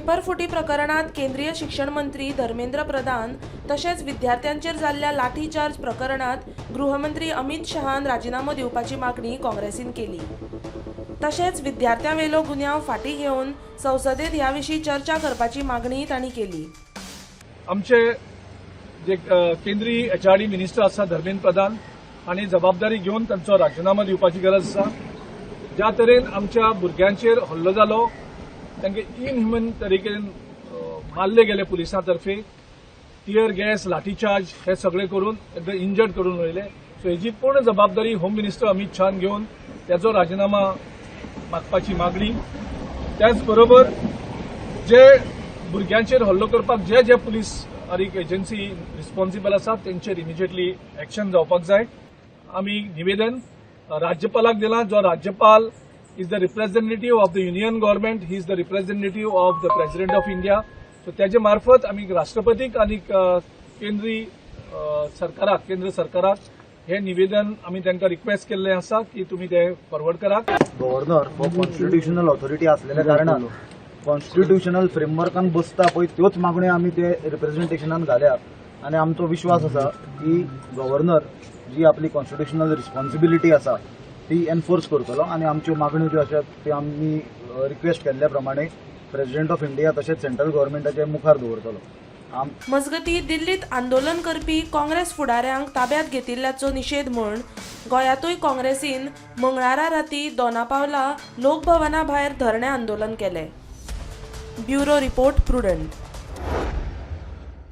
Paper फुटी प्रकरणांत केंद्रीय शिक्षण मंत्री धर्मेंद्र प्रधान तशेंच विद्यार्थ्यांचेर जाल्ल्या लाठीचार्ज प्रकरणांत गृहमंत्री अमित शहान राजिनामो दिवपाची मागणी काँग्रेसीन केली. तशेंच विद्यार्थ्यां वेलो गुन्यांव फाटीं घेवन संसदेत ह्या विशीं चर्चा करपाची मागणी तांणी केली. आमचे जे केंद्रीय एचआरडी मिनिस्टर आसा धर्मेंद्र प्रधान हांणी जबाबदारी घेवन तांचो राजिनामो दिवपाची गरज आसा. ज्या तरेन आमच्या भुरग्यांचेर हल्लो जालो, तांकां इनह्युमन तरेन मारले गेले पुलिसां तर्फे, टियर गॅस, लाठीचार्ज हे सगळे करून एकदम इंजर्ड करून वयले. सो हेजी पूर्ण जबाबदारी होम मिनिस्टर अमित शहान घेवन त्याचो राजिनामा मागपाची मागणी. त्याच बरोबर जे भुरग्यांचेर हल्लो करपाक जे जे पुलीस आनी एजन्सी रिस्पॉन्सिबल आसात, तेंचेर इमिजिएटली एक्शन जावपाक जाय. आमी निवेदन राज्यपालाक दिलां. जो राज्यपाल is the representative of the Union Government, he is the representative of the President of India. So त्याचे मार्फत आमी राष्ट्रपतीक आनी केंद्रीय सरकाराक, केंद्र सरकाराक हे निवेदन आमी तांकां रिक्वेस्ट केल्लें आसा की तुमी ते फॉरवर्ड करात. गव्हर्नर हो कॉन्स्टिट्युशनल ऑथॉरिटी असलेल्या कारणान कॉन्स्टिट्युशनल फ्रेमवर्कान बसता पळय, त्योच मागण्यो आमी ते रिप्रेझेंटेशनान घाल्या आनी आमचो विश्वास आसा की गव्हर्नर जी आपली कॉन्स्टिट्युशनल रिस्पॉन्सिबिलिटी आसा ती एनफोर्स करतलो आनी आमच्यो मागण्यो ज्यो आसात त्यो आमी रिक्वेस्ट केल्ल्या प्रमाणे प्रेसिडेंट ऑफ इंडिया तशेंच सेंट्रल गव्हर्मेंटाच्या मुखार दवरतलो. मजगतीं, दिल्लीत आंदोलन करपी काँग्रेस फुडाऱ्यांक ताब्यात घेतिल्ल्याचो निशेध म्हूण गोंयांतूय काँग्रेसीन मंगळारा राती दोनापावला लोकभवना भायर धरणें आंदोलन केलें. Bureau report, Prudent.